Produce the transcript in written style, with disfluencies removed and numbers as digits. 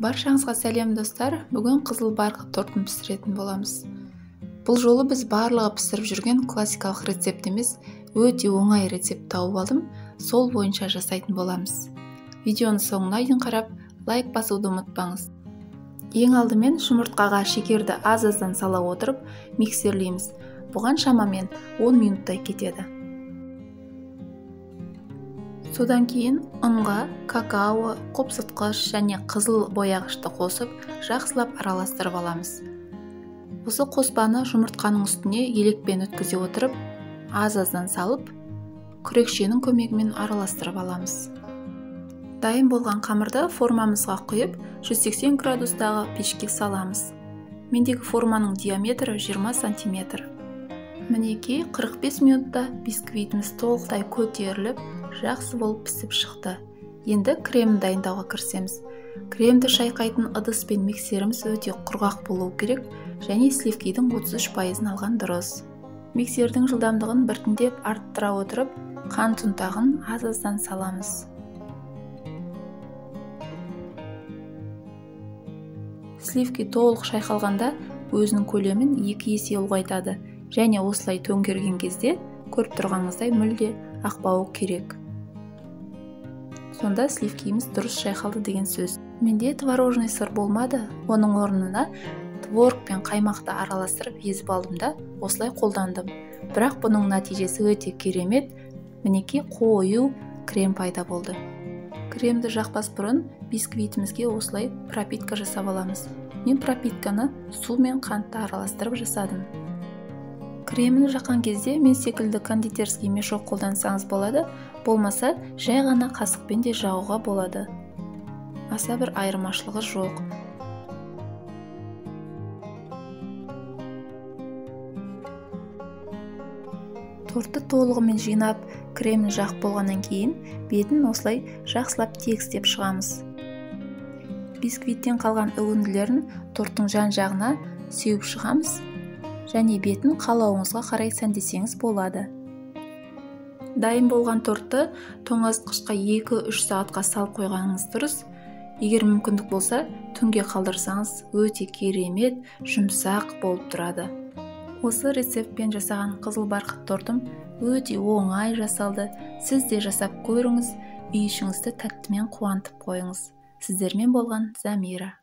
Баршаңызға сәлем достар. Бүгін қызыл барқыт тортын пісіретін боламыз. Бұл жолы біз барлығы пісіріп жүрген классикалық рецепт емес, өте оңай рецепт тауып алдым. Сол бойынша жасайтын боламыз. Видеоның соңына дейін қарап, лайк басуды ұмытпаңыз. Ең алдымен жұмыртқаға шекерді аз-аздан сала отырып миксерлейміз. Бұған шамамен 10 минуттай кетеді. Содан кейін ұнға какао, қопсытқыш және қызыл бояғышты қосып, жақсылап араластырып аламыз. Осы қоспаны жұмыртқаның үстіне елекпен өткізе отырып, аз-аздан салып, күрекшенің көмегімен араластырып аламыз. Дайын болған қамырды формамызға құйып, 180 градустағы пешке саламыз. Мендегі форманың диаметрі 20 сантиметр. Мінекей 45 минутта бисквитіміз толықтай көтеріліп, жақсы болып пісіп шықты. Енді кремін дайындауға кірісеміз. Кремді шайқайтын ыдыс пен миксеріміз өте құрғақ болуы керек және сливкидің 33%-ын алған дұрыс. Миксердің жылдамдығын біртіндеп арттыра отырып, қант ұнтағын аз-аздан саламыз. Сливки толық шайқалғанда өзінің көлемін 2 есе ұлғайтады және осылай төңкерген кезде көріп тұрғаныңыздай мүлде ақпауы керек. Сонда сливкиіміз дұрыс шайқалды деген сөз. Менде творожный сыр болмады, оның орнына творог пен қаймақты араластырып езіп алдым да осылай қолдандым. Бірақ бұның нәтижесі өте керемет. Мінекей қою крем пайда болды. Кремді жақпас бұрын бисквитімізге осылай пропитка жасап аламыз. Мен пропитканы су мен қантты араластырып жасадым. Кремін жаққан кезде мен секілді кондитерский мешок қолдансаңыз болады, болмаса жай ғана қасықпен де жағуға болады. Аса бір айырмашылығы жоқ. Тортты толығымен жинап, кремін жағып болғаннан кейін бетін осылай жақсылап тегістеп шығамыз. Бисквиттен қалған үгінділерін торттың жан-жағына сеуіп шығамыз және бетін қалауыңызға қарай сәндесеңіз болады. Дайын болған тортты тоңазытқышқа 2-3 сағатқа салып қойғаныңыз дұрыс. Егер мүмкіндік болса, түнге қалдырсаңыз өте керемет, жұмсақ болып тұрады. Осы рецептпен жасаған қызыл барқыт тортым өте оңай жасалды. Сіз де жасап көріңіз, үй ішіңізді тәттімен қуантып қойыңыз. Сіздермен болған Замира.